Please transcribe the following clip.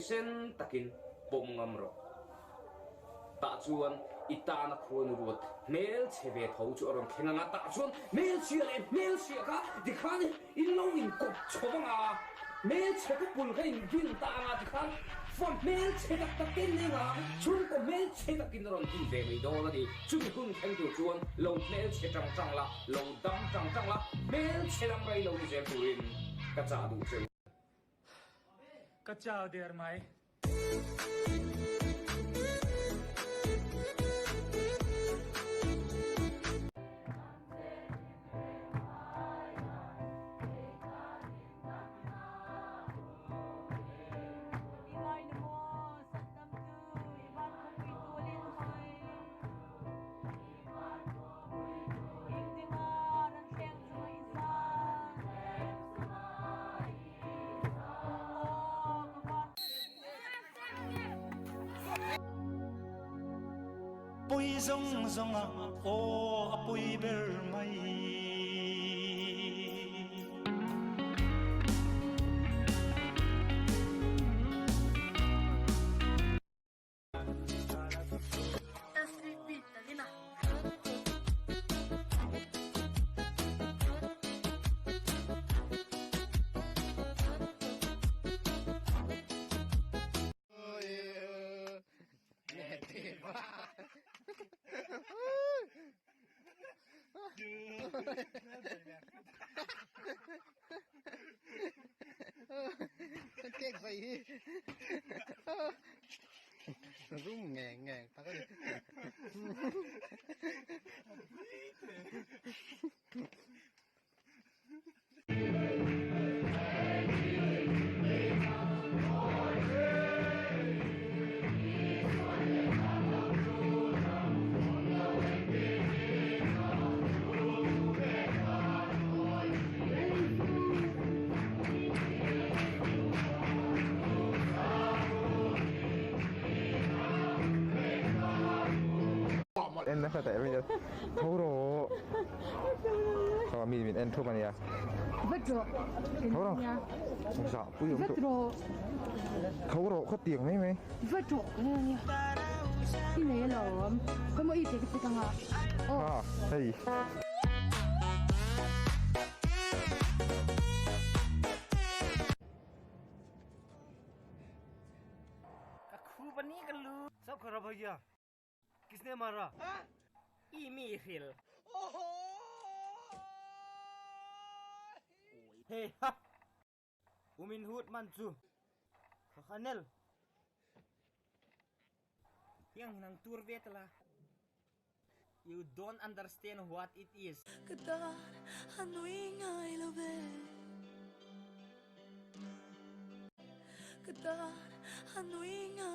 Sen takin pawm ngam rawh. Tah chuan i tana khuanu ruat hmelchhe ve tho chu a rawn thleng ang a, tah chuan hmelchhia leh hmelchhia kha tikhan in lo inkawp chho vang a, hmelchhe ka pul kha in din ta ang a tikhan fa hmelchhe tak tak te in eng a, chhungkaw hmelchhe takin a rawn din ve mai dawn a ni. Chumi hun thleng tur chuan lo hmelchhe tang tang la, lo dam tang tang la, hmelchhe lam rei lo ni zel turin ka chah duh che u. Ka chau der mai. Pui zawng zawng a aw a pui ber mai. Cake vai hi rum ngeng ngeng tak a ni. En nasa teh mai tho rawh aw mi min en thup ania tho rawh zah pui awm tawh tho rawh khaw tiang mai mai a hei. सब खराब हो गया किसने मारा ई mi hril Hey ha Umin hut man chu Khanel Yang nang tur ve tala You don't understand what it is. Ka tan a nui ngai lo ve Ka tan a nui ngai.